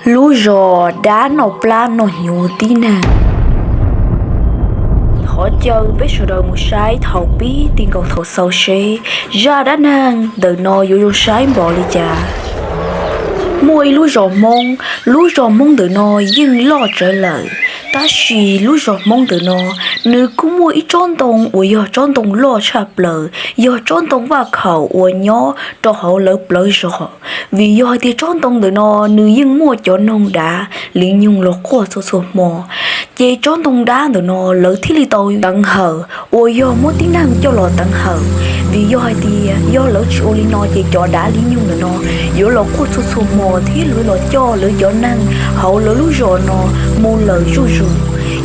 Lub zos dab noj plab noj hnyuv tib neeg. Thov caw peb sawv daws mus saib thaum pib ti nkaus thaum xaus seb zaj dab neeg ntawm no yuav zoo saib npaum li cas. Muaj ib lub zos Hmoob, lub zos Hmoob ntawm no yeej loj tsawv lawm, tab sis lub zos Hmoob ntawm no nws kuj muaj ib tsob ntoo uas yog tsob ntoo loj tshaj plaws, yog tsob ntoo vaj khaum uas nyob rau hauv lawv plawv zos. Vim yog hais tias tsob ntoo ntawm no nws yeej muaj cov noog dav li nyoog los quaj txhua txhua hmo, ces tsob ntoo dab ntawm no lawv thiaj li tau teev hawm uas yog muab tib neeg coj los teev hawm. Vim yog hais tias yog lawv tsis ua li no ces cov dav li nyoog ntawm no yuav los quaj txhua txhua hmo thiab lawv los coj lawv cov neeg hauv lawv lub zos no mus lawm zuj zus.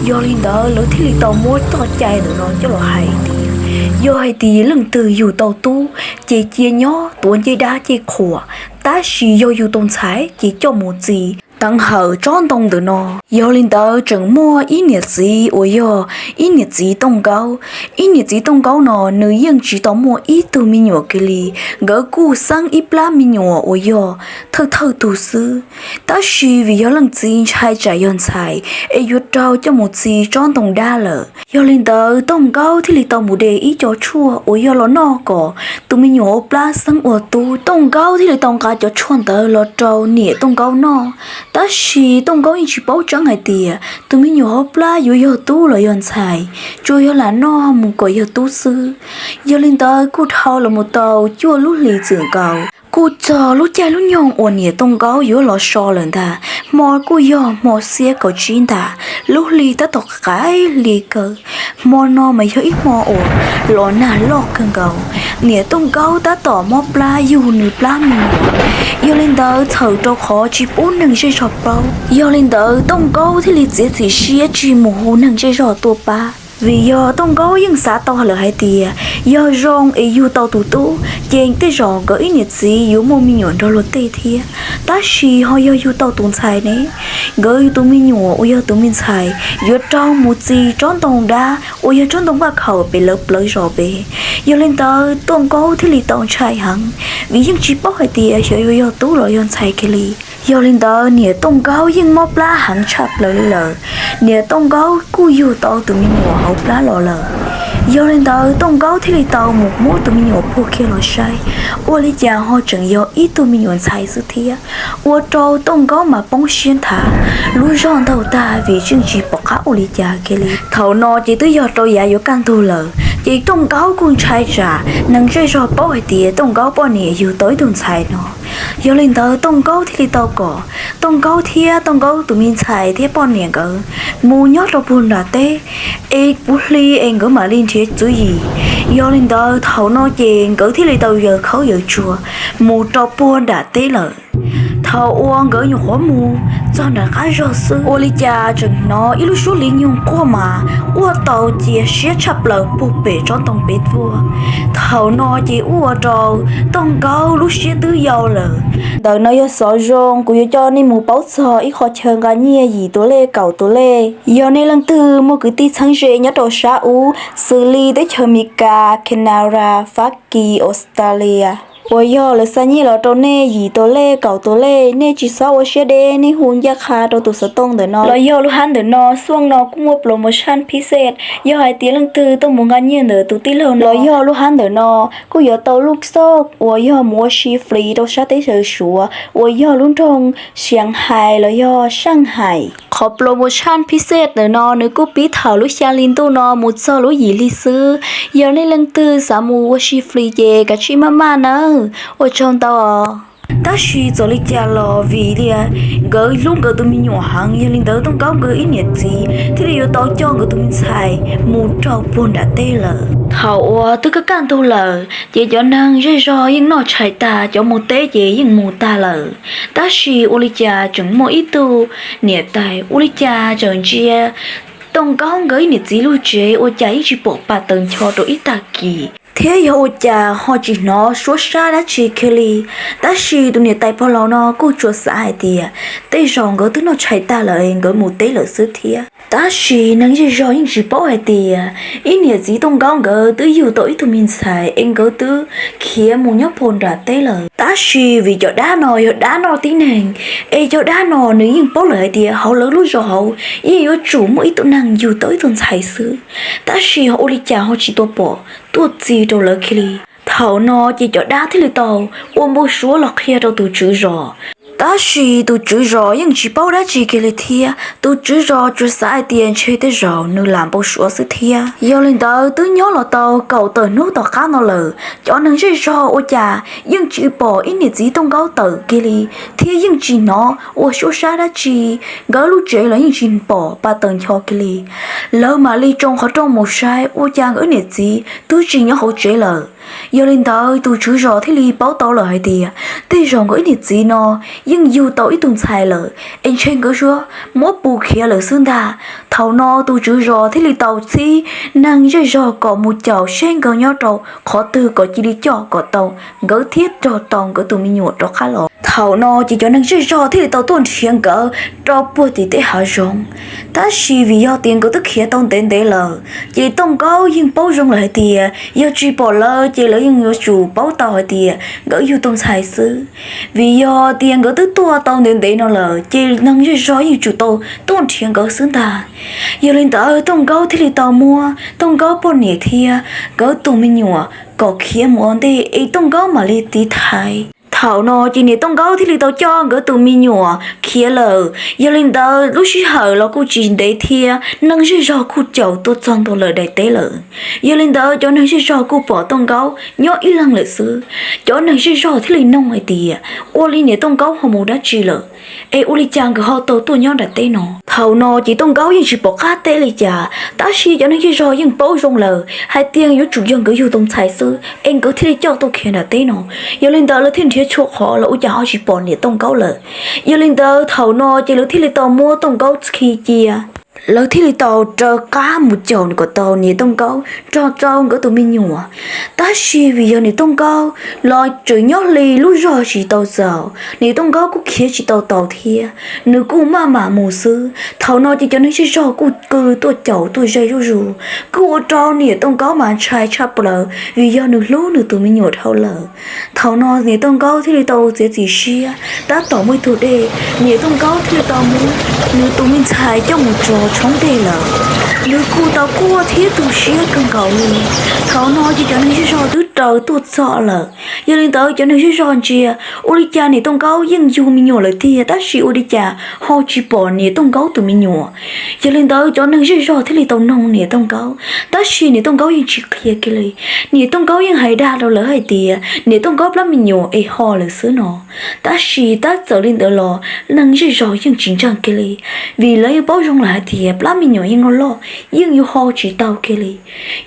Yog li ntawd lawv thiaj li tau muab txoj cai ntawm no coj los hais tias yog hais tias leej twg yug tau tub ces cia nyob tuav ncej dab cej qhuam, tab sis yog yug tau ntxhais ces coj mus txi teev hawm tsob ntoo ntawm no. Yog li ntawd tseem muaj ib niam txiv uas yog ib niam txiv Tooj Nkaub. Ib niam txiv Tooj Nkaub no nws yeej tsis tau muaj ib tug me nyuam kiag li, nkawd kuj xeeb ib plab me nyuam uas yog thawj thawj tug xwb. Tab sis vim yog leej txiv ntshai tsam yog ntxhais es yuav raug coj mus txi tsob ntoo dab lawm, yog li ntawd Tooj Nkaub thiaj li tau mus de ib co tshuaj uas yog los noj kom tus me nyuam hauv plab xeeb ua tub. Tooj Nkaub thiaj li tau nqa cov tshuaj ntawd los rau niam Tooj Nkaub noj, tab sis Tooj Nkaub yeej tsis paub tseeb hais tias tus me nyuam hauv plab yuav yog tub los yog ntxhais, tsuas yog lam noj mus kom yog tub xwb. Yog li ntawd kuj dhau los mus tau cuaj lub hlis txwm nkaus, kuj txog lub caij lub nyoog uas niam Tooj Nkaub yuav los so lawm ntag. Hmo kuj yog hmo xiab kaum tsib ntag, lub hli tab tom qaim hli kawg. Hmo no mas yog ib hmo uas los nag loj kawg nkaus, niam Tooj Nkaub tab tom mob plab yug nws plab me nyuam. Yog li ntawd txhawm rau qhov tsis pub neeg zej zog paub, yog li ntawd Tooj Nkaub thiaj li txiav txim siab tsis mus hu neeg zej zog tuaj pab. Vim yog Tooj Nkaub yeej xav tau lawm hais tias yog zoo es yug tau tus tub ces tej zaum nkawd ib niam txiv yuav muaj me nyuam nrog luag tej thiab, tab sis ho yog yug tau tus ntxhais ne, nkawd tus me nyuam uas yog tus me ntxhais yuav raug mus txi tsob ntoo dab uas yog tsob ntoo vaj khaum pem lawv plawv zos pem. Yog li ntawd Tooj Nkaub thiaj li tau ntshai heev, vim yeej tsis paub hais tias xyov yuav yog tub los yog ntxhais kiag li. Yog li ntawd niam Tooj Nkaub yeej mob plab heev tshaj plaws li lawm, niam Tooj Nkaub kuj yug tau tus me nyuam hauv plab los lawm. Yog li ntawd Tooj Nkaub thiaj li tau mus muab tus me nyuam puag kiag los saib, ua li cas ho tseem yog ib tug me nyuam ntxhais xwb thiab. Ua rau Tooj Nkaub mas poob siab nthav, lub zog ntaug tag vim yeej tsis pom qab ua li cas kiag li. Thaum no ces twb yog rau yav yuav kaj ntug lawm, ces Tooj Nkaub kuj ntshai tsam neeg zej zog paub hais tias Tooj Nkaub poj niam yug tau ib tug ntxhais no. Yog li ntawd Tooj Nkaub thiaj li tau kom Tooj Nkaub thiab Tooj Nkaub tus me ntxhais thiab poj niam nkawd mus nyob rau puag nram teb, es puv hli es nkawd mam li nrhiav tswv yim. Yog li ntawd thaum no ces nkawd thiaj li tau yaws khaub yaws tsuag mus rau puag nram teb lawm. Thaum uas nkawd nyuam qhuav mus txog nram qab zog xwb, ua li cas tseem hnov ib lub suab li nyoog quaj mas quaj tau cia siab tshaj plaws puag pem tsob ntoo pem tuaj. Thaum no ces ua rau Tooj Nkaub lub siab twb yau lawm. Ntawm no yog xov zoo, kuv yuav coj nej mus paub txog ib qho chaw nqa nyiaj yim tus lej kaum tus lej. Yog nej leej twg muaj kwv tij txheeb ze nyob rau sab ub, xws li teb chaws Amelikas, Canada, Fab Kis, Australia, uas yog lawv xa nyiaj los rau nej yim tus lej kaum tus lej, nej tsis txhob ua siab deb, nej hu ncaj qha rau tus xov tooj ntawm no los yog lub hab ntawm no. Xuaj no kuj muaj promotion phij xej, yog hais tias leej twg tuaj mus nqa nyiaj ntawm tus tij laug no los yog lub hab ntawm no kuj yuav tau lub xauj uas yog mus ua si free rau sab teb chaws Suav uas yog lub nroog Siav Hais los yog Saj Hais. Qhov promotion phij xej ntawm no nws kuj pib thaum lub xya hli ntuj no mus txog lub yim hli xwb. Yog nej leej twg xav mus ua si free ces kav tsij maj maj nawb. Ua tsaug ntau os. Tab sis txawm li cas los vim li nkawd hlub nkawd tus me nyuam heev, yog li ntawd Tooj Nkaub nkawd ib niam txiv thiaj li yuav tau coj nkawd tus me ntxhais mus rau puag nram teb lawm. Thaum uas twb kaj kaj ntug lawm ces cov neeg zej zog yeej noj tshais tag, cov mus teb ces yeej mus tag lawm. Tab sis ua li cas tseem muaj ib tug niam tais ua li cas tseem ntsia Tooj Nkaub nkawd ib niam txiv lub tsev ua cas yeej tsis pom pa taws ncho rau ib tag kis, thiab yog ua cas ho tsis hnov suab sab dab tsi kiag li. Tab sis tus niam tais pog laus no kuj tsuas xav hais tias tej zaum nkawd twb noj tshais tag lawm es nkawd mus teb lawm xwb thiab. Tab sis neeg zej zog yeej tsis paub hais tias ib niam txiv Tooj Nkaub nkawd twb yug tau ib tug me ntxhais es nkawd twb khiav mus nyob puag nram teb lawm. Tab sis vim cov dab no yog dab noj tib neeg, es cov dab no nws yeej paub lawm hais tias hauv lawv lub zos hauv yeej yuav tsum muaj ib tug neeg yug tau ib tug ntxhais xwb, tab sis ua li cas ho tsis tau pom tuaj txi rau lawv kiag li. Thaum no ces cov dab thiaj li tau ua npau suav los qhia rau tus tswv zos. Tab sis tus tswv zos yeej tsis paub dab tsi kiag li thiab, tus tswv zos tsuas xav hais tias ntshe tej zaum nws lam npau suav xwb thiab. Yog li ntawd twb nyob los tau kaum tawm hnub tom qab no lawm, cov neeg zej zog ua cas yeej tsis pom ib niam txiv Tooj Nkaub tawm kiag li, thiab yeej tsis hnov ua suab sab dab tsi, nkawd lub tsev los yeej tsis pom pa taws ncho kiag li. Lawv mam li tso qhov rooj mus saib ua cas nkawd niam txiv twb tsis nyob hauv tsev lawm. Yog li ntawd tus tswv zos thiaj li paub tau lawm hais tias tej zaum nkawd ib niam txiv no yeej yug tau ib tug ntxhais lawm, es ntshe nkawd suav muab pus khiav lawm xwb ntag. Thaum no tus tswv zos thiaj li tau txib neeg zej zog kom mus caum seb nkawd nyob rau qhov twg kom cia li coj kom tau nkawd thiab cog tau nkawd tus me nyuam rov qab los. Thaum no ces cov neeg zej zog thiaj li tau tuaj nrhiav nkawd rau puag tim tej hav zoov. Tab sis vim yog tias nkawd twb khiav tau ntev ntev lawm, ces Tooj Nkaub yeej paub zoo lawm hais tias yog tsis pom lawv ces lawv yeej yuav tsum paub tau hais tias nkawd yug tau ntxhais xwb. Vim yog tias nkawd twb tuaj tau ntev ntev no lawm, ces neeg zej zog yeej tsum tau tuaj nrhiav nkawd xwb ntag. Yog li ntawd Tooj Nkaub thiaj li tau muab Tooj Nkaub poj niam thiab nkawd tus me nyuam kom khiav mus ua ntej es Tooj Nkaub mam li tiv thaiv. Thaum no ces niam Tooj Nkaub thiaj li tau coj nkawd tus me nyuam khiav lawm. Yog li ntawd lub sij hawm los kuj tsis ntev thiab neeg zej zog kuj caum tuaj txog ntua lawm daim teb lawm. Yog li ntawd cov neeg zej zog kuj pom Tooj Nkaub nyob ib leeg lawm xwb. Cov neeg zej zog thiaj li noog hais tias ua li niam Tooj Nkaub ho mus dab tsi lawm, es ua li cas nkawd ho tau tuaj nyob nram teb no. Thaum no ces Tooj Nkaub yeej tsis pom qab teb li cas, tab sis cov neeg zej zog yeej paub zoo lawm hais tias yuav tsum yog nkawd yug tau ntxhais xwb es nkawd thiaj li coj tuaj khiav nram teb no. Yog li ntawd lawv thiaj nrhiav txhua qhov los ua cas ho tsis pom niam Tooj Nkaub lawm. Yog li ntawd thaum no ces lawv thiaj li tau muab Tooj Nkaub khi cia. Lawv thiaj li tau raws qab mus caum kom tau niam Tooj Nkaub nrog rau nkawd tus me nyuam. Tab sis vim yog niam Tooj Nkaub los tseem nyob hli lub zog tsis tau txaus, niam Tooj Nkaub kuj khiav tsis tau tau thiab, nws kuj maj mam mus xwb. Thaum no ces cov neeg zej zog kuj kw tuaj caum tuaj ze zuj zus, kuj ua rau niam Tooj Nkaub mas ntshai tshaj plaws vim yog nws hlub nws tus me nyuam dhau lawm. Thaum no niam Tooj Nkaub thiaj li tau txiav txim siab tab tom muaj ib tug dej, niam Tooj Nkaub thiaj li tau muab nws tus me ntxhais coj mus tso tshoob dej lawm. Nws kuj tau quaj thiab tu siab kawg nkaus li. Thaum no ces cov neeg zej zog twb raws tuaj txog lawm. Yog li ntawd cov neeg zej zog ntsia, ua li cas niam Tooj Nkaub yeej yug me nyuam lawm tiag tab sis ua li cas ho tsis pom niam Tooj Nkaub tus me nyuam. Yog li ntawd cov neeg zej zog thiaj li tau noog niam Tooj Nkaub, tab sis niam Tooj Nkaub yeej tsis qhia kiag li. Niam Tooj Nkaub yeej hais dag rau lawv hais tias niam Tooj Nkaub plab me nyuam es ho lawm xwb no. Tab sis tab txawm li ntawd los neeg zej zog yeej tsis ntseeg kiag li, vim lawv yeej paub zoo lawm hais tias plab me nyuam yeej loj loj, yeej yuav ho tsis tau kiag li.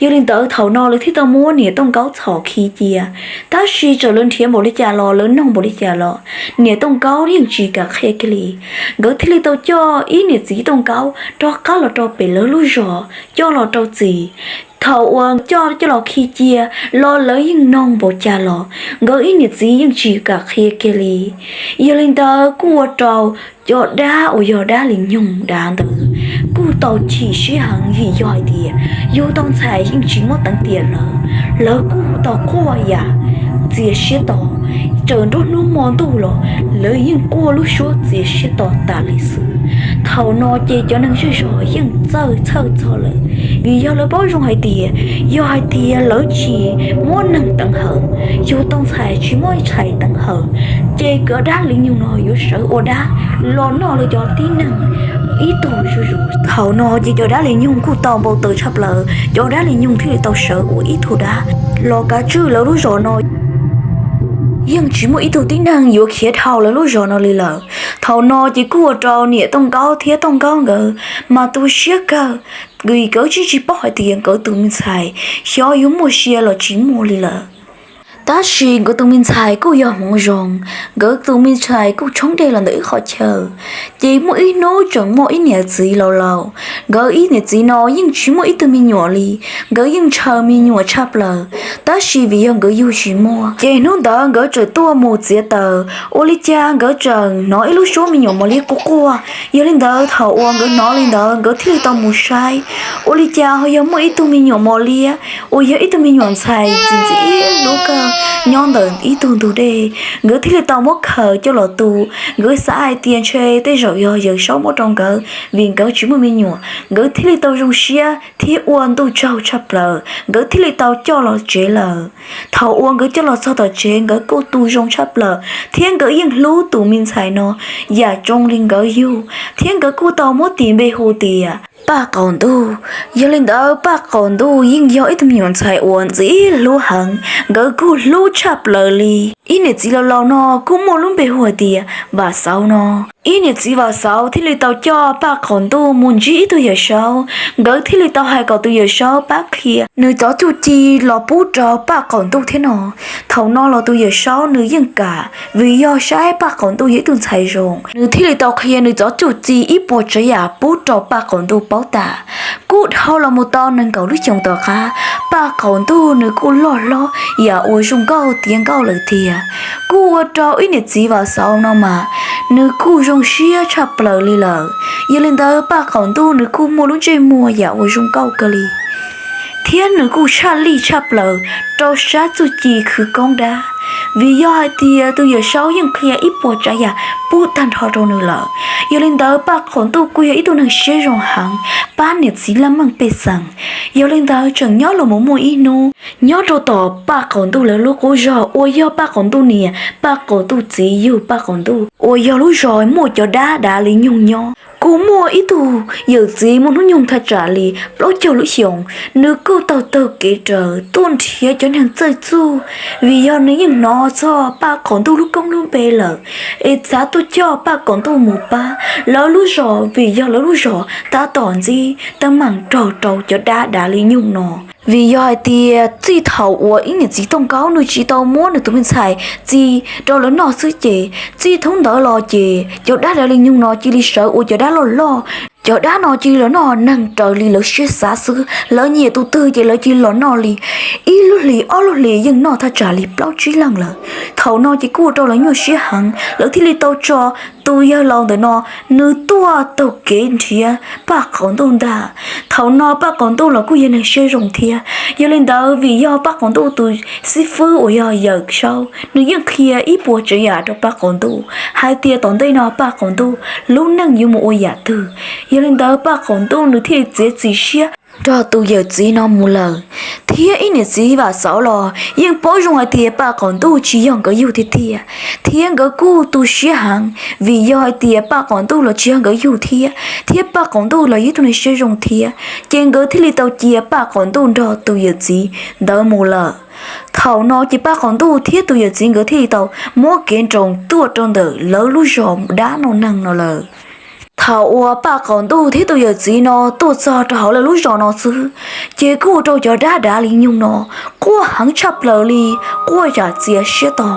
Yog li ntawd thaum no lawv thiaj tau muab niam Tooj Nkaub txhom khi cia. Tab sis txawm lawv nrhiav npaum li cas los lawv noog npaum li cas los niam Tooj Nkaub yeej tsis kam qhia kiag li. Nkawd thiaj li tau coj ib niam txiv Tooj Nkaub rov qab los rau pem lawv lub zos coj los rau txim. Thaum uas coj coj los khi cia los lawv yeej noog npaum cas los nkawd ib niam txiv yeej tsis kam qhia kiag li. Yog li ntawd kuj ua rau cov dab uas yog dab li nyoog dav ntawd kuj tau chim siab heev vim yog hais tias yug tau ntxhais yeej tsis muab teev tiam lawv. Lawv kuj tau quaj yam txias siab to, txawm nruab hnub hmo ntuj los lawv yeej quaj lub suab txias siab to tas li xwb. Thaum no ces cov neeg zej zog yeej txawj txhawj txog lawm, vim yog lawv paub zoo hais tias yog hais tias lawv tsis muab neeg teev hawm, yug tau ntxhais tsis muab ntxhais teev hawm, ces cov dab li nyoog no yuav sawv ua dab los noj lawv cov tib neeg ib tug zuj zus. Thaum no ces cov dab li nyoog kuj tau npau taws tshaj plaws, cov dab li nyoog thiaj li tau sawv ua ib tug dab los kav tswj lawv lub zos no. Yeej tsis muaj ib tug tib neeg yuav khiav dhau lawv lub zos no li lawm. Thaum no ces kuj ua rau niam Tooj Nkaub thiab Tooj Nkaub nkawd mas tu siab kawg, vim nkawd tsis tsis paub hais tias nkawd tus me ntxhais xyov yuav muaj sia los tsis muaj li lawm. Tab sis nkawd tus me ntxhais kuj yog hmoov zoo, nkawd tus me ntxhais kuj tshoob dej los ntawm ib qhov chaw. Ces muaj ib hnub tseem muaj ib niam txiv laus laus, nkawd ib niam txiv no yeej tsis muaj ib tug me nyuam li, nkawd yeej ntshaw me nyuam tshaj plaws, tab sis vim yog nkawd yug tsis muaj, ces hnub ntawd nkawd tseem tuaj mus txiav taws, ua li cas nkawd tseem hnov ib lub suab me nyuam mos liab quaj quaj. Yog li ntawd thaum uas nkawd hnov li ntawd nkawd thiaj li tau mus saib, ua li cas ho yog muaj ib tug me nyuam mos liab uas yog ib tug me nyuam ntxhais txiv ntxim ib lub kawg nyob ntawm ib tug ntug dej. Nkawd thiaj li tau muab khaws coj los tu. Nkawd xav hais tias ntshe tej zaum yog Yawm Saub muab rau nkawd vim nkawd tsis muaj me nyuam, nkawd thiaj li tau zoo siab thiab ua ntuj tsaug tshaj plaws, nkawd thiaj li tau coj los tsev lawm. Thaum uas nkawd coj los txog tom tsev nkawd kuj tu zoo tshaj plaws thiab nkawd yeej hlub tus me ntxhais no yam zoo li nkawd yug, thiab nkawd kuj tau muab tis npe hu tias Paj Qaum Ntuj. Yog li ntawd Paj Qaum Ntuj yeej yog ib tug me nyuam ntxhais uas ntxim hlub heev, nkawd kuj hlub tshaj plaws li. Ib niam txiv laus laus no kuj muaj lub npe hu hais tias Vam Xauv no. Ib niam txiv Vam Xauv thiaj li tau coj Paj Qaum Ntuj mus ntsib ib tug Yawm Saub, nkawd thiaj li tau hais kom tus Yawm Saub pab qhia nws cov txuj ci los pub rau Paj Qaum Ntuj thiab no. Thaum no los tus Yawm Saub nws yeej kam, vim yog saib Paj Qaum Ntuj yog ib tug ntxhais zoo, nws thiaj li tau qhia nws cov txuj ci ib puas tsav yam pub rau Paj Qaum Ntuj paub tas. Kuj dhau los mus tau nees nkaum lub xyoos tom qab, Paj Qaum Ntuj nws kuj loj hlob yam uas zoo nkauj tiav nkauj lawm tiag. Kuj ua rau ib niam txiv Vam Xauv no mas nws kuj zoo siab tshaj plaws li lawm. Yog li ntawd Paj Qaum Ntuj nws kuj muaj lub ntsej muag yam uas zoo nkauj kawg li, thiab nws kuj tshaj lij tshaj plaws rau sab txuj ci khwv koob dab, vim yog hais tias tus Yawm Saub yeej qhia ib puas tsav yam pub tag nrho rau nws lawm. Yog li ntawd Paj Qaum Ntuj kuj yog ib tug neeg siab zoo heev, pab niam txiv laj mej pej xeem. Yog li ntawd tseem nyob los mus muaj ib hnub, nyob rau tom Paj Qaum Ntuj lawv lub qub zog uas yog Paj Qaum Ntuj niam Paj Qaum Ntuj txiv yug Paj Qaum Ntuj uas yog lub zos muaj cov dab dav li nyoog nyob. Kuj muaj ib tug yawm txiv muaj hnub nyoog thaj tsam li plaub caug lub xyoos, nws kuj taug taug kev raws tuaj nrhiav cov neeg txawj txuj, vim yog nws yeej hnov txog Paj Qaum Ntuj lub koob lub npe lawm, es xav tuaj coj Paj Qaum Ntuj mus pab lawv lub zos, vim yog lawv lub zos tab tom ntxib teeb meem raug rau cov dab dav li nyoog no. Vim yog hais tias txij thaum uas ib niam txiv Tooj Nkaub nws tsis tau muab nws tus me ntxhais txi rau lawv noj xwb ces txij thaum ntawd los ces cov dab dav li nyoog no cia li sawv ua cov dab loj loj. Cov dab no cia li los noj neeg raws li lawv siab xav xwb, lawv nyiam tus twg ces lawv cia li los noj li. Ib lub hlis ob lub hlis yeej noj thaj tsam li plaub tsib leeg lawm. Thaum no ces kuj ua rau lawv nyuaj siab heev, lawv thiaj li tau tso tus yawg laus ntawm no nws tuaj taug kev nrhiav Paj Qaum Ntuj ntag. Thaum no Paj Qaum Ntuj los kuj yog neeg siab zoo thiab, yog li ntawd vim yog Paj Qaum Ntuj tus xib fwb uas yog Yawm Saub nws yeej qhia ib puas tsav yam rau Paj Qaum Ntuj hais tias tom ntej no Paj Qaum Ntuj lub neej yuav mus ua yam twg. Yog li ntawd Paj Qaum Ntuj nws thiaj li txiav txim siab nrog tus yawm txiv no mus lawm. Thiab ib niam txiv Vam Xauv los yeej paub zoo hais tias Paj Qaum Ntuj tsis yog nkawd yug tiag tiag, thiab nkawd kuj tu siab heev, vim yog hais tias Paj Qaum Ntuj los tsis yog nkawd yug thiab, thiab Paj Qaum Ntuj los yog ib tug neeg siab zoo thiab, ces nkawd thiaj li tau cia Paj Qaum Ntuj nrog tus yawm txiv ntawd mus lawm. Thaum no ces Paj Qaum Ntuj thiab tus yawm txiv nkawd thiaj li tau muab kev nroos tuaj rau ntawm lawv lub zos dab noj neeg no lawm. Thaum uas Paj Qaum Ntuj thiab tus yawm txiv no tuaj txog rau hauv lawv lub zos no xwb, ces kuj ua rau cov dab dav li nyoog no quaj heev tshaj plaws li, quaj yam txias siab to.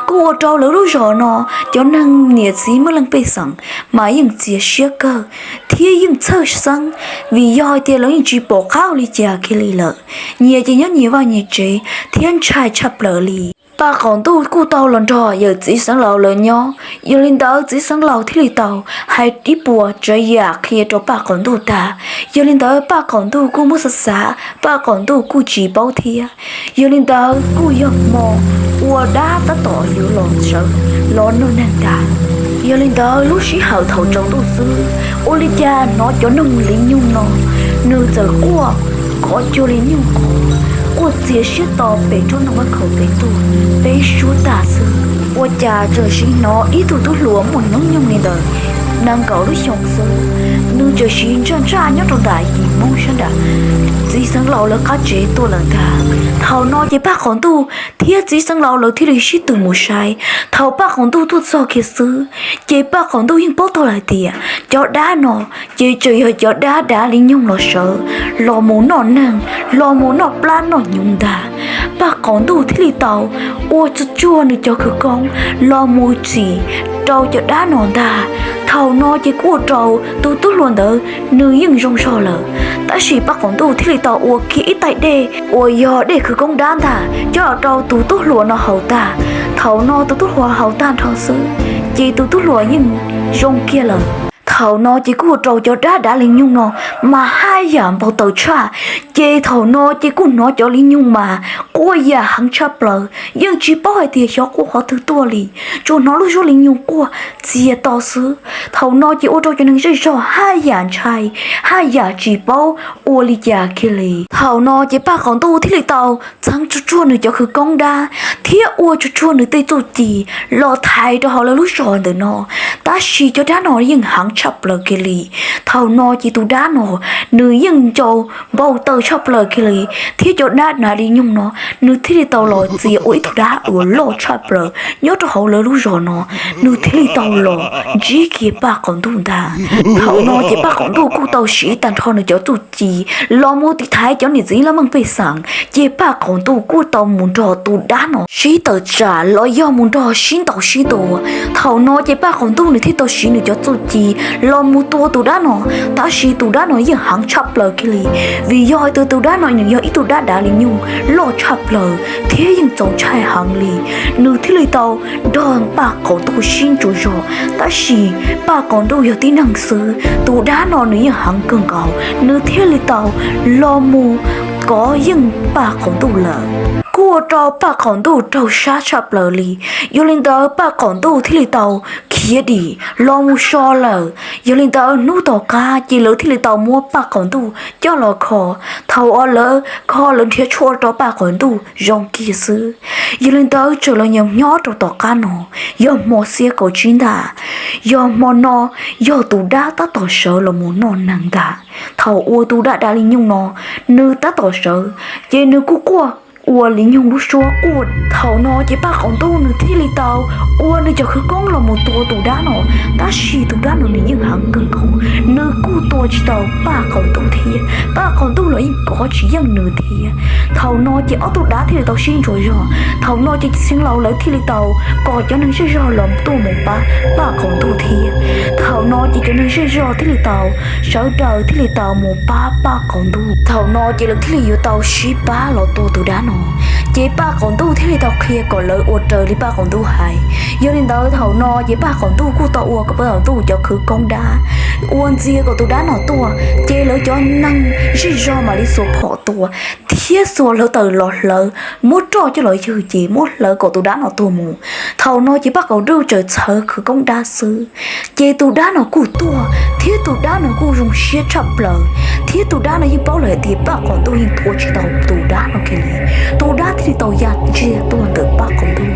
Kuj ua rau lawv lub zos no cov neeg niam txiv muaj leej pej xeem mas yeej txias siab kawg thiab yeej txhawj xeeb, vim yog hais tias lawv yeej tsis pom qab ua li cas kiag li lawm. Nyias ces nyob nyias vaj nyias tsev thiab ntshai tshaj plaws li. Paj Qaum Ntuj kuj tau los nrog yawm txiv Xeev Laus lawv nyob, yog li ntawd txiv Xeev Laus thiaj li tau hais ib puas tsav yam qhia rau Paj Qaum Ntuj tag. Yog li ntawd Paj Qaum Ntuj kuj muab xav xav, Paj Qaum Ntuj kuj tsis paub thiab. Yog li ntawd kuj yog hmo uas dab tab tom yuav los sawv los noj neeg tag. Yog li ntawd lub sij hawm thaum tsaus ntuj xwb, ua li cas hnov cov noog li nyoog no nws txawm quaj kov cuag li nyoog qhov, quaj txias siab to pem roob ntoo vaj khaum pem tuaj, peb suab tag xwb. Ua cas txawm sim hnov ib tug tub hluas muaj hnub nyoog li ntawm nees nkaum lub xyoo xwb, nws txawm sim ntsaj ntsaj nyob rau ntawm yim Hmoob sab nram txiv xeev laus lawv qab tsev tuaj lawm ntag. Thaum no ces Paj Qaum Ntuj thiab txiv xeev laus lawv thiaj li sib tw mus saib. Thaum Paj Qaum Ntuj tuaj txog kiag xwb, ces Paj Qaum Ntuj yeej paub tau lawm tias cov dab no ces tseem yog cov dab dav li nyoog los sawv los mus noj neeg, los mus noj plab noj hnyuv ntag. Paj Qaum Ntuj thiaj li tau ua tsuag tsuag nws cov khawv koob los mus txhim rau cov dab no ntag. Thaum no ces kuj ua rau tus tub hluas ntawd nws yeej zoo zog lawm. Tab sis Paj Qaum Ntuj thiaj li tau ua kiag ib tais dej uas yog dej khawv koob dab ntag coj los rau tus tub hluas no haus tag. Thaum no tus tub hluas haus tag nrho xwb, ces tus tub hluas yeej zoo kiag lawm. Thaum no ces kuj ua rau cov dab dav li nyoog no mas haj yam npau taws tshaj. Ces thaum no ces kuj hnov cov li nyoog mas quaj yam heev tshaj plaws, yeej tsis paub hais tias xyov quaj qhov twg tuaj li, tsuas hnov lub suab li nyoog quaj txias to xwb. Thaum no ces ua rau cov neeg zej zog haj yam ntshai, haj yam tsis paub ua li cas kiag li. Thaum no ces Paj Qaum Ntuj thiaj li tau txheev tsuag tsuag nws cov khawv koob dab thiab ua tsuag tsuag nws tej txuj ci los thaiv rau hauv lawv lub zos ntawm no. Tab sis cov dab no yeej heev tshaj plaws kiag li. Thaum no ces tus dab no nws yeej ncau npau taws tshaj plaws kiag li, thiab cov dab dav li nyoog no nws thiaj li tau los txias ua ib tug dab uas loj tshaj plaws nyob rau hauv lawv lub zos no, nws thiaj li tau los ntsib kiag Paj Qaum Ntuj ntag. Thaum no ces Paj Qaum Ntuj kuj tau siv tag nrho nws cov txuj ci los mus tiv thaiv cov niam txiv laj mej pej xeem, ces Paj Qaum Ntuj kuj tau mus nrog tus dab no sib tawm tsam los yog mus nrog sib ntaus sib tua. Thaum no ces Paj Qaum Ntuj nws thiaj tau siv nws cov txuj ci los mus tua tus dab no, tab sis tus dab no yeej heev tshaj plaws kiag li, vim yog hais tias tus dab no nws yog ib tug dab dav li nyoog loj tshaj plaws thiab yeej txaus ntshai heev li. Nws thiaj li tau nrog Paj Qaum Ntuj sib ntsuas zog, tab sis Paj Qaum Ntuj yog tib neeg xwb, tus dab no nws yeej heev kawg nkaus, nws thiaj li tau los mus kov yeej Paj Qaum Ntuj lawm. Kuj ua rau Paj Qaum Ntuj raug sab tshaj plaws li. Yog li ntawd Paj Qaum Ntuj thiaj li tau khiav dim los mus so lawm. Yog li ntawd hnub tom qab ces lawv thiaj li tau muab Paj Qaum Ntuj coj los kho. Thaum uas lawv kho lawv nrhiav tshuaj rau Paj Qaum Ntuj zoo kiag xwb. Yog li ntawd txawm los nyob rau tom qab no, yog hmo xiab kaum tsib ntag, yog hmo no yog tus dab tab tom sawv los mus noj neeg ntag. Thaum uas tus dab dav li nyoog no nws tab tom sawv, ces nws kuj quaj ua li nyoog lub suab quaj. Thaum no ces Paj Qaum Ntuj nws thiaj li tau ua nws cov khawv koob los mus tua tus dab no, tab sis tus dab no nws yeej heev kawg nkaus, nws kuj tua tsis tau Paj Qaum Ntuj thiab, Paj Qaum Ntuj los yeej kov tsis yeej nws thiab. Thaum no ces ob tug dab thiaj li tau sib ntsuas zog. Thaum no ces txiv xeev laus lawv thiaj li tau kom cov neeg zej zog los tuaj mus pab Paj Qaum Ntuj thiab. Thaum no ces cov neeg zej zog thiaj li tau sawv daws thiaj li tau mus pab Paj Qaum Ntuj. Thaum no ces lawv thiaj li yuav tau sib pab los tua tus dab no. Ces Paj Qaum Ntuj thiaj li tau qhia kom lawv ua raws li Paj Qaum Ntuj hais. Yog li ntawd thaum no ces Paj Qaum Ntuj kuj tau ua kom Paj Qaum Ntuj cov khawv koob dab ua ntxias kom tus dab no tuaj, ces lawv cov neeg zej zog mam li xuas phom tua thiab xuas hluav taws los hlawv, muab roj coj los ywg ces muab hlawv kom tus dab no tuag mus. Thaum no ces Paj Qaum Ntuj txawm txhawv khawv koob dab xwb, ces tus dab no kuj tuaj thiab tus dab no kuj zoo siab tshaj plaws, thiab tus dab no yeej paub lawm hais tias Paj Qaum Ntuj yeej tua tsis tau tus dab no kiag li. Tus dab thiaj li tau ya ntsia tuaj ntawm Paj Qaum Ntuj.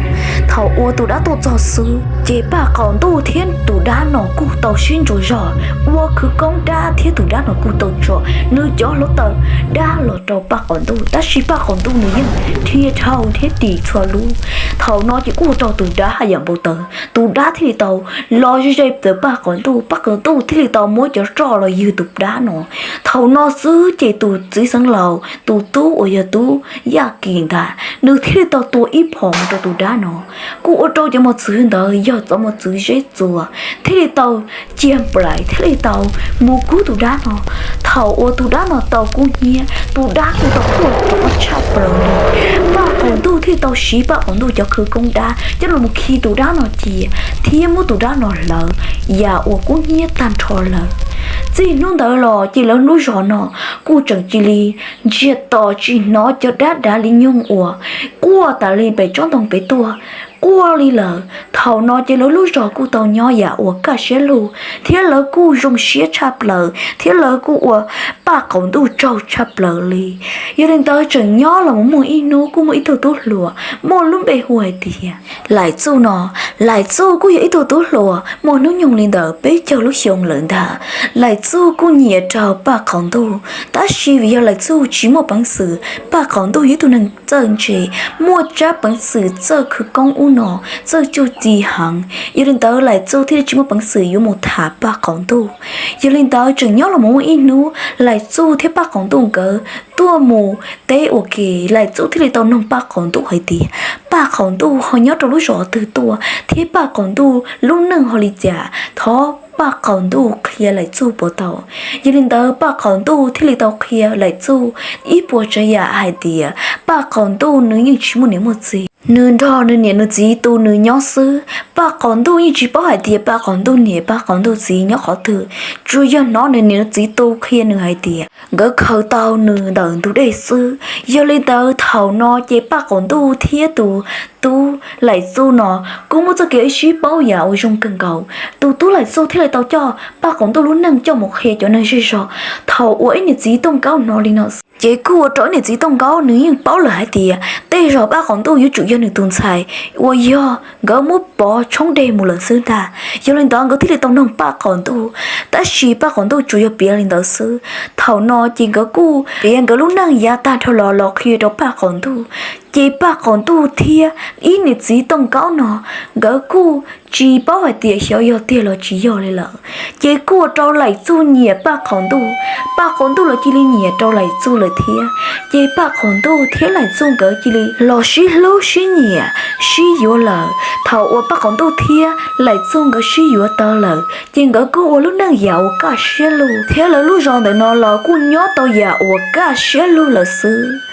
Thaum uas tus dab tuaj txog xwb ces Paj Qaum Ntuj thiab tus dab no kuj tau sib ntsuas zog ua khawv koob dab thiab tus dab no kuj tau tso nws cov hluav taws dab los rau Paj Qaum Ntuj, tab sis Paj Qaum Ntuj nws yeej dhia dhau thiab dim txhua lub. Thaum no ces kuj ua rau tus dab haj yam npau taws, tus dab thiaj li tau los ze ze ntawm Paj Qaum Ntuj, Paj Qaum Ntuj thiaj li tau muab cov roj los ywg tus dab no. Thaum no xwb ces tus txiv xeev laus tus tub uas yog tub Yaj Kim ntag, nws thiaj li tau tua ib phom mus rau tus dab no. Kuj ua rau cov mos txwv ntawd yog cov mos txwv zeb txuas thiaj li tau cia nplaim thiaj li tau mus kub tus dab no. Thaum uas tus dab no tau kub hnyiab, tus dab kuj tau quaj rov tshaj plaws li. Paj Qaum Ntuj thiaj li tau siv Paj Qaum Ntuj cov khawv koob dab coj los mus khi tus dab no cia thiab muab tus dab no hlawv ya uas kub hnyiab tag nrho lawm. Txij hnub ntawd los ces lawv lub zos no kuj tseem cia li ntsiag to tsis hnov cov dab dav li nyoog uas quaj tas li pem tsob ntoo pem tuaj, quaj li lawm. Thaum no ces lawv lub zos kuj tau nyob yam uas kaj siab lug, thiab lawv kuj zoo siab tshaj plaws, thiab lawv kuj ua Paj Qaum Ntuj tsaug tshaj plaws li. Yog li ntawd tseem nyob los mus muaj ib hnub kuj muaj ib tug tub hluas muaj lub npe hu hais tias Laim Txuj no. Laim Txuj kuj yog ib tug tub hluas muaj hnub nyoog li ntawm peb caug lub xyoo lawm ntag. Laim Txuj kuj nyiam rau Paj Qaum Ntuj, tab sis vim yog Laim Txuj tsis muaj peev xwm, Paj Qaum Ntuj yog ib tug neeg txawj ntse, muaj tsab peev xwm txawj khwv koob ub no, txawj cuj ci heev. Yog li ntawd Laim Txuj thiaj li tsis muaj peev xwm yuav mus tham Paj Qaum Ntuj. Yog li ntawd tseem nyob los mus muaj ib hnub, Laim Txuj thiab Paj Qaum Ntuj nkawd tuaj mus teb ua ke. Laim Txuj thiaj li tau noog Paj Qaum Ntuj hais tias Paj Qaum Ntuj ho nyob rau lub zos twg tuaj thiab Paj Qaum Ntuj lub neej ho li cas, thov Paj Qaum Ntuj qhia Laim Txuj puas tau. Yog li ntawd Paj Qaum Ntuj thiaj li tau qhia Laim Txuj ib puas tsav yam hais tias Paj Qaum Ntuj nws yeej tsis muaj niam muaj txiv, nws nrog nws niam nws txiv tu nws nyob xwb. Paj Qaum Ntuj yeej tsis paub hais tias Paj Qaum Ntuj niam Paj Qaum Ntuj txiv nyob qhov twg, tsuas yog hnov nws niam nws txiv tu qhia nws hais tias nkawd khaws tau nws ntawm ntug dej xwb. Yog li ntawd thaum no ces Paj Qaum Ntuj thiab tus tub Laim Txuj no kuj muaj txoj kev sib paub yam uas zoo kawg nkaus. Tus tub Laim Txuj thiaj li tau coj Paj Qaum Ntuj lub neej coj mus qhia cov neeg zej zog. Thaum uas ib niam txiv Tooj Nkaub hnov li no, ces kuj ua rau ib niam txiv Tooj Nkaub nws yeej paub lawm hais tias tej zaum Paj Qaum Ntuj yuav tsum yog nws tus ntxhais uas yog nkawd muab pov tshoob deg mus lawm xwb ntag. Yog li ntawd nkawd thiaj li tau noog Paj Qaum Ntuj, tab sis Paj Qaum Ntuj tsuas yog piav li ntawd xwb. Thaum no ces nkawd kuj piav nkawd lub neej yav tag dhau los los qhia rau Paj Qaum Ntuj. Ces Paj Qaum Ntuj thiab ib niam txiv Tooj Nkaub no nkawd kuj tsis paub hais tias xyov yog tiag los tsis yog li lawm. Ces kuj ua rau Laim Txuj nyiam Paj Qaum Ntuj, Paj Qaum Ntuj los cia li nyiam rau Laim Txuj lawm thiab. Ces Paj Qaum Ntuj thiab Laim Txuj nkawd cia li los sib hlub sib nyiam sib yuav lawm. Thaum uas Paj Qaum Ntuj thiab Laim Txuj nkawd sib yuav tau lawm ces nkawd kuj ua lub neej yam uas kaj siab lug, thiab lawv lub zos ntawm no los kuj nyob tau yam uas kaj siab lug lawm xwb.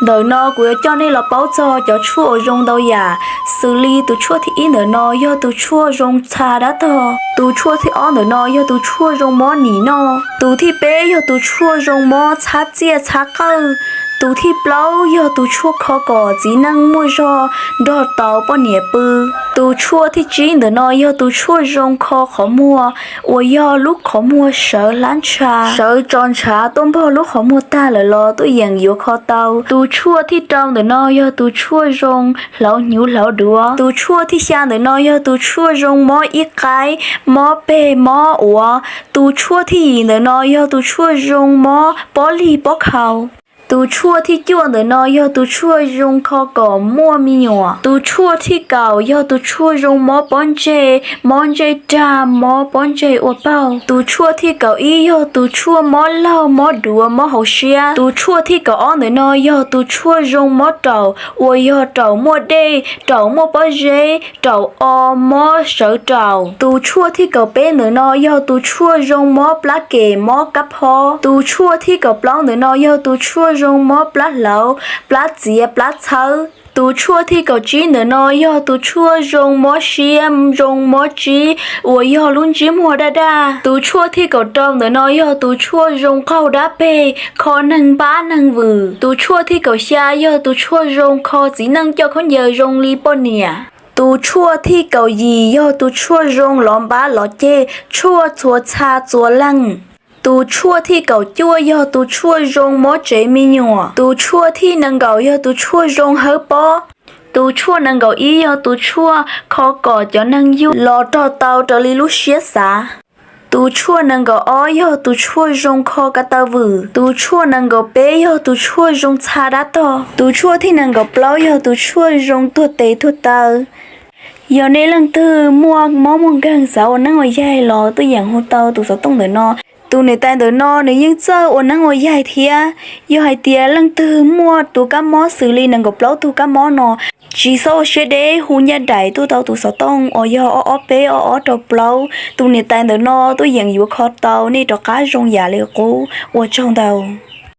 Ntawm no kuv yuav coj nej los paub txog cov tshuaj uas zoo ntau yam, xws li tus tshuaj thib ib ntawm no yog tus tshuaj zoo txha dab tog, tus tshuaj thib ob ntawm no yog tus tshuaj zoo mob nim noj, tus thib peb yog tus tshuaj zoo mob txhab txiaj txhab qawj, tus thib plaub yog tus tshuaj kho kom txiv neej muaj zog nrog tau poj niam pw. Tus tshuaj thib tsib ntawm no yog tus tshuaj zoo kho qhov muag, uas yog lub qhov muag sawv hlab ntsha, sawv tso ntshav tuaj npog lub qhov muag tag lawm los tuaj yeem yuav kho tau. Tus tshuaj thib rau ntawm no yog tus tshuaj zoo hlauv hnyuv hlauv duav. Tus tshuaj thib xya ntawm no yog tus tshuaj zoo mob ib qaib, mob peg, mob uav. Tus tshuaj thib yim ntawm no yog tus tshuaj zoo mob pob lig pob khau. Tus tshuaj thib cuaj ntawm no yog tus tshuaj zoo kho kom muaj me nyuam. Tus tshuaj thib kaum yog tus tshuaj zoo mob pob ntseg, mob ntsej rag, mob pob ntseg ua paug. Tus tshuaj thib kaum ib yog tus tshuaj mob laug, mob duav, mob hauv siab. Tus tshuaj thib kaum ob ntawm no yog tus tshuaj zoo mob raum, uas yog raum muaj dej, raum muaj pob zeb, raum o, mob sawv raum. Tus tshuaj thib kaum peb ntawm no yog tus tshuaj zoo mob plab kem, mob kab phob. Tus tshuaj thib kaum plaub ntawm no yog tus tshuaj zoo mob plab hlauv, plab txiav, plab txhawb. Tus tshuaj thib kaum tsib ntawm no yog tus tshuaj zoo mob siab, zoo mob tsib, uas yog lub ntsej muag daj daj. Tus tshuaj thib kaum rau ntawm no yog tus tshuaj zoo qaug dab peg, kho neeg npab neeg vwm. Tus tshuaj thib kaum xya yog tus tshuaj zoo kho txiv neej coj khaub ncaws zoo li poj niam. Tus tshuaj thib kaum yim yog tus tshuaj zoo lov npab lov ceg, tshuaj txhua txha txhua leej. Tus tshuaj thib kaum cuaj yog tus tshuaj zoo mob tsev me nyuam. Tus tshuaj thib nees nkaum yog tus tshuaj zoo hawb pob. Tus tshuaj nees nkaum ib yog tus tshuaj kho kom cov neeg yug los rog tau raws li lub siab xav. Tus tshuaj nees nkaum ob yog tus tshuaj zoo kho ko taw vwm. Tus tshuaj nees nkaum peb yog tus tshuaj zoo txha dab tog. Tus tshuaj thib nees nkaum plaub yog tus tshuaj zoo tuag tes tuag taw. Yog nej leej twg muaj mob muaj nkeeg xav ua neeb ua yaig los tuaj yeem hu tau tus xov tooj ntawm no. Tus niam tais ntawm no nws yeej txawj ua neeb ua yaig thiab. Yog hais tias leej twg muaj tus kab mob xws li nees nkaum plaub tug kab mob no, tsis txhob ua siab deb, hu ncaj nraim tuaj tau tus xov tooj uas yog ob ob peb ob ob rau plaub. Tus niam tais ntawm no tuaj yeem yuav kho tau nej rov qab zoo yam li qub. Ua tsaug ntau.